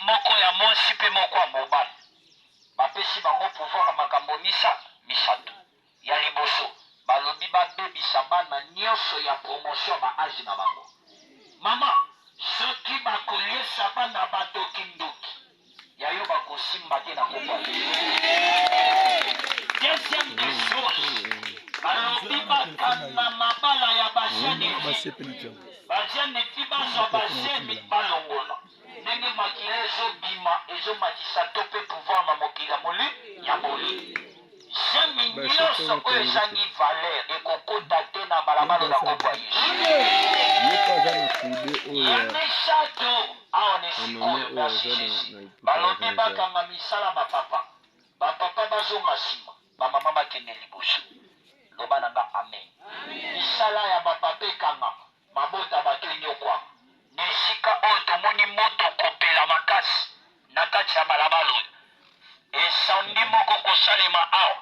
Moko ya mwasi mpe moko ya mobali. Bapesi bango pouvoir ya makambo misato. Ya liboso, balobi babebisa bana nionso ya promotion ya ba age na bango. Mama, soki bakoliesa bana bato kindoki, ya yo bakosimba te na kombo ya Yesu. Deuxième des choses, balobi bakanga mabala ya ba jeunes filles. Ba jeunes filles bazwa ba zemi balongola. Ndenge makila ezo bima ezo matisa to pe pouvoir na mokili ya moli ya molili. Zemi nionso oyo ezangi valeur ekokota te na balabala na kombo ya Yesu. Ya misato awa na esika oyo merci Jesus balobi bakanga misala ba papa ba papa bazonga sima ba mama bakende liboso loba na nga amen misala ya ba papa ekangama Mabota bato enyokwama. Na esika oyo tomoni moto kopela makasi na kati ya balabala oyo. Incendie moko kosalema awa.